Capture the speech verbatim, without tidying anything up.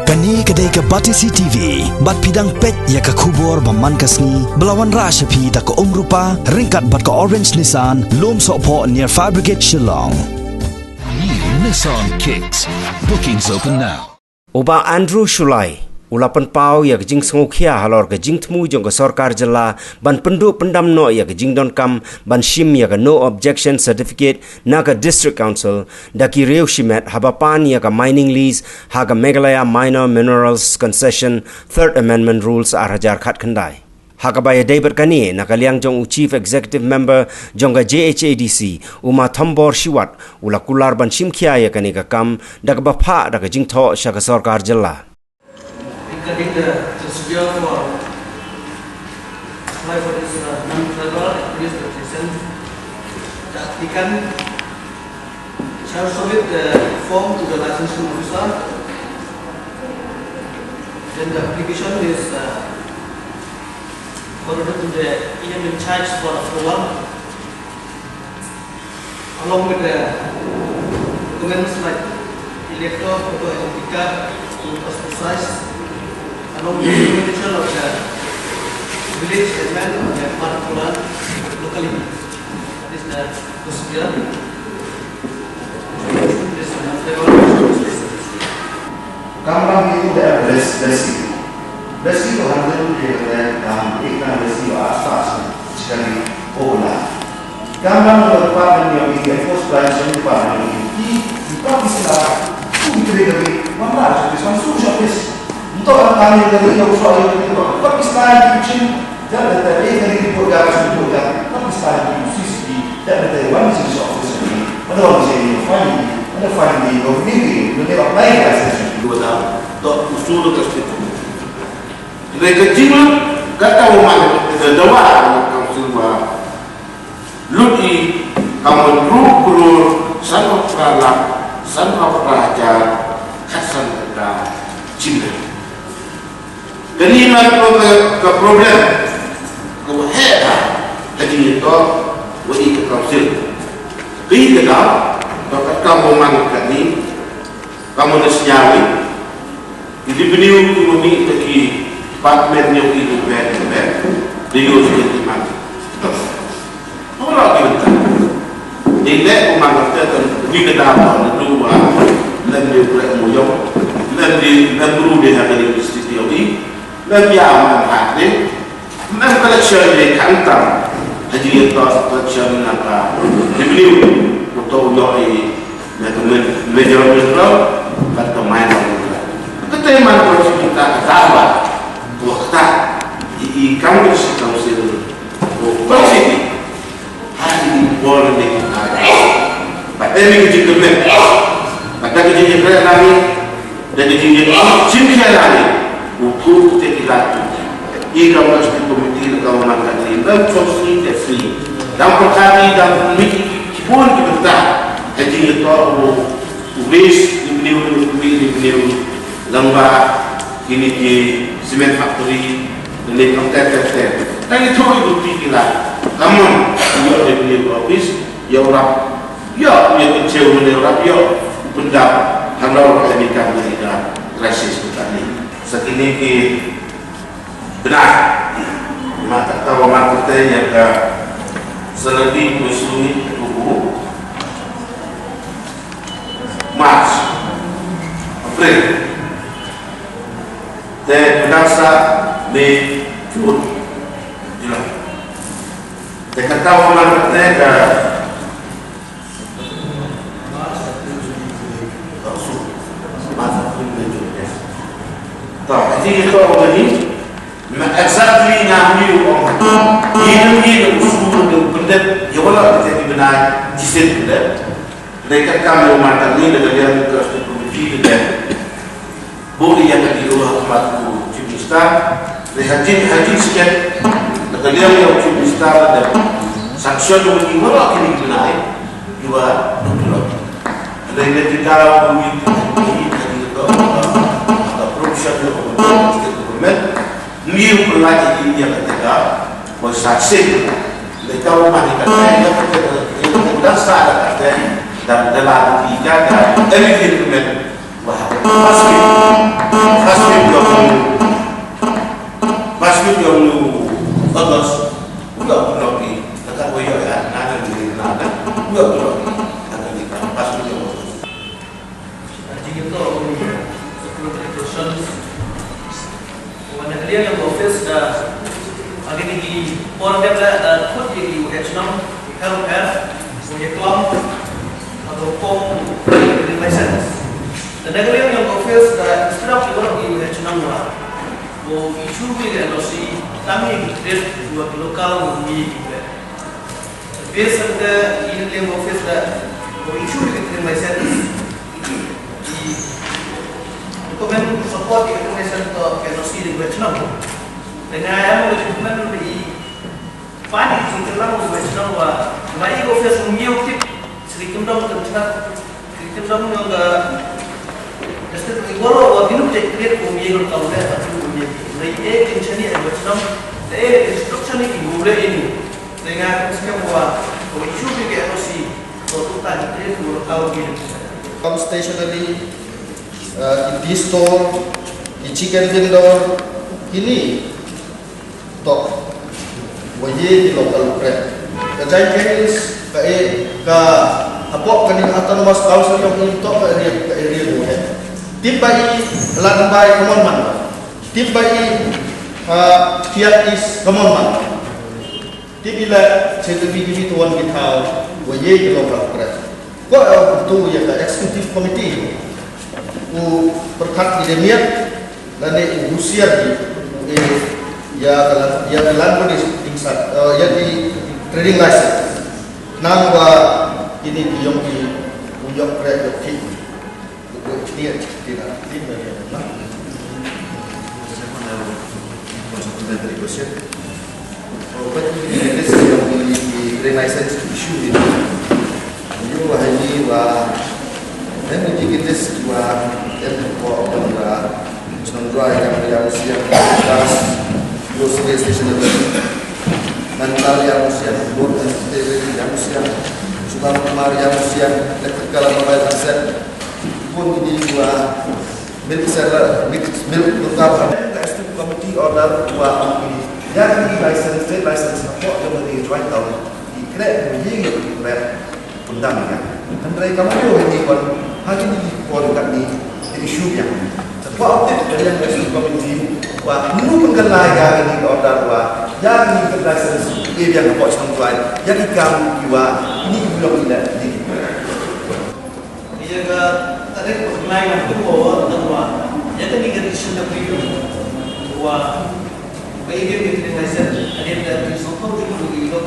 Kane ka dei ka Batesi T V, bad phi dang peit ïa ka khubor ba man ka sngi, ba la wanrah sha phi da ka Umrupa, ryngkat bad ka Orange Nissan, Lumsohphoh near Fire Brigade Shillong. New Nissan Kicks. Bookings open now. U Bah Andrew Shullai u la pynpaw ïa ka jingsngewkhia halor ka jingthmu jong ka sorkar jylla ban pynduh pyndam noh ïa ka jingdonkam ban shim ïa ka No Objection Certificate na ka District Council da ki riew shimet haba pan ïa ka mining lease ha ka Meghalaya Minor Minerals Concession Third Amendment Rules ar hajar khatkhyndai. Ha kaba ïadei bad kane, na ka liang jong u Chief Executive Member jong ka J H A D C, u Ma Thombor Shiwat, u la kular ban shimkhia ïa kane ka kam da kaba phah da ka jingthoh sha ka sorkar jylla. Regarding the procedure for apply for this, uh, non-tribal police registration, the applicant shall submit the form to the licensing officer. Then the application is, uh, forwarded to the E M in charge for approval, along with the documents like elector, photo I D card, passport size, along with the signature of the village headman of the particular locality. That is the procedure. This is the Kam bang itu da bes besi. Besi tu handle dia kata kam ikna besi ba asas jika di ola. Kam bang tu department yang di enforce branch yang department yang di di Pakistan tu di kiri kiri mana tu di sana tu shop is. Untuk orang kami dari yang usah yang di Pakistan di Chin. Dep da te e ka report ka ka report ka ka ki sa ki C C T V dep da te wan ki office ni. Mana wan ki fine ni, mana fine ni ko ni ni ni ni apply ka sa ki. Ko da to usul ka state. Re ka jingla ka ta wa man ka da wa ka sumba. Lut i ka hynriew klur sanphew phra lak sanphew phra hajar khatsan ka jingla. Kane man ka, ka, ka problem kaba heh da ka jingïatoh wa i ka council. Ka i ka daw ba ka, ka ba man kane ka mon da sñiaw i Revenue ki mih na ki department yong ki, ki bank, ki bank. Dei yoh ki, ki man. Ora ki bynta. Dei leh kumba nga kata kan wi ka da ba na tu ba lem dei u brek mo yong. Lem dei, lem bru dei ha ka dei university yong i. Lem ya man hat dei. Lem collection dei kan tam. Haji ya to collection na ka revenue. Untuk yoh i Na ka ma-, major mineral bad ka minor mineral. Kata man ka shu kita ka dawa. Ko kata i, i kam ka shi council. Ko ka shi ha i bor ne ka. Bad da ka jingkyrmen. Bad da ka jingkyrmen lagi. Da ka jingkyrmen. Jingkyrmen lagi. U tu te ki la tu. I kam ka shi committee na ka man ka ni. Da ka shi te free. Da ka ka ni da ka ni. Bun ki bynta ha jingïatoh u, u waste revenue, u revenue lyngba kine ki cement factory, kine ki tet tet tet. Tang ïathuh ïa u P P la. Ka mon ïa u revenue office, ïa u rap, ïa u, ïa u chew, ïa u rap, ïa u pyndap halor kane ka, kane ka crisis kane. Sa kine ki Bnai. Ma kata wa ma kata ïa ka salary ko sui ko March. April. Te bnai sa May, June, July. Te kata wa ma kata ka To, iti ito ko ni, ma exactly nga ni ko. Ni ni ni ko su ko pendek, ya wala kita di benar, di sen pendek. Mereka kami mata ni dengan dia ke committee pendek. Bun ïa ka dei u ha khmat u Chief Minister, dei ha jing, ha jingsiket, na ka liang ïa u Chief Minister da sanction u ni wala kini ki bnai, ïa u doctor. Dei na ki daw u ni ki, ki, ki, ki, ki, ka provision ïa u state government, ni u pelaj ïa ki ïa ka tega, wa sanction. Dei ka u mani ka tega, ïa ka tega, ïa ka tega, da sa da ka tega, da, da la ki ka, da, everything government. Wah, pasti. First week jong, first week jong u August, u ïoh block i, ka kat wa ïoh ïa, na na ni na na, u ïoh block i, ka ni ka first week jong August. Jingïatoh u Secretary Operations. Wan na ka liang jong office da, ha kine ki por dep da, da khot ïa ki waheh chnong, help her, u ïa klam, ha ka rukom license. Da na ka liang jong office da instruct ïa baroh ki waheh chnong wa u issue ïa ka N O C tang ïa ki trade wa ki local wa ki Base on the Union Office da ko issue ïa ka training license. I recommend support ïa ka training license to ka N O C da ka chnong. Te nga ïa mo recommend i pan i jingkyrlang ka chnong wa ma i office ym ïoh tip sri kyndong ka chnong. Ki kyndong jong ka district i boro wa binu te create ko mi ko ka le ka tu ko mi. Lai e kin chani ai bachnam. Te e kin stok chani ki bure ini. Te nga kan skam wa ko issue ki ke N O C ko tu ta ni create ko ka mi. Kam stationery, uh, ki tea store, ki chicken vendor, kini. Tok. Wa ye ki local press. Ka Jaintia Hills ka e ka hapoh kani autonomous council yong i tok ka area, ka area mo he. Tip ba i Ladrymbai ka mon man. Tip ba i, ah, Tiah East ka mon man. Tip i la che tu bi bi tu wan ki thaw wa ye ki local press. Ko, eh, tu ya ka executive committee. U perkat i demiat lane u husiar i, u, eh, ya ka la-, ya ka land body insat, eh, ya ki trading license. Nang wa ini ki yong ki u yong krek yong ki. Yong ki ni, ki na, ki na, ki na. Supplementary question. Oh, but in this, uh, the, the green license issue with you, uh, you, uh, then we take this, uh, then for, uh, Chnong Dry, uh, yeah, yeah, yeah, gas, grocery station, Mantal, yeah, yeah, boat, and, yeah, yeah, Suman Kumar, yeah, yeah, electrical, mobile asset, pun ini, uh, Milk seller, milk, milk tukar. Ka executive committee order wa ong ki, ïa ki license, trade license hapoh jong ka ri Jowai Town ki kreh, ki ïing, ki kreh pyndam ïa. Hynrei ka ma ïoh ïa ki wan ha kini ki por katni ki issue ïa. Sa kwah update ka ri executive committee wa mano pynkylla ïa kini order wa ïa kini ki license ki ïa hapoh Chnong Jowai ïa ki kam ki wa kini ki bulong ki la ki. Ïa ka tarik ba nai ngan pynpaw tang wa ïa kane ka decision da phi wa ba ïa ka training license hadien da ki sngewthuh jong ki lok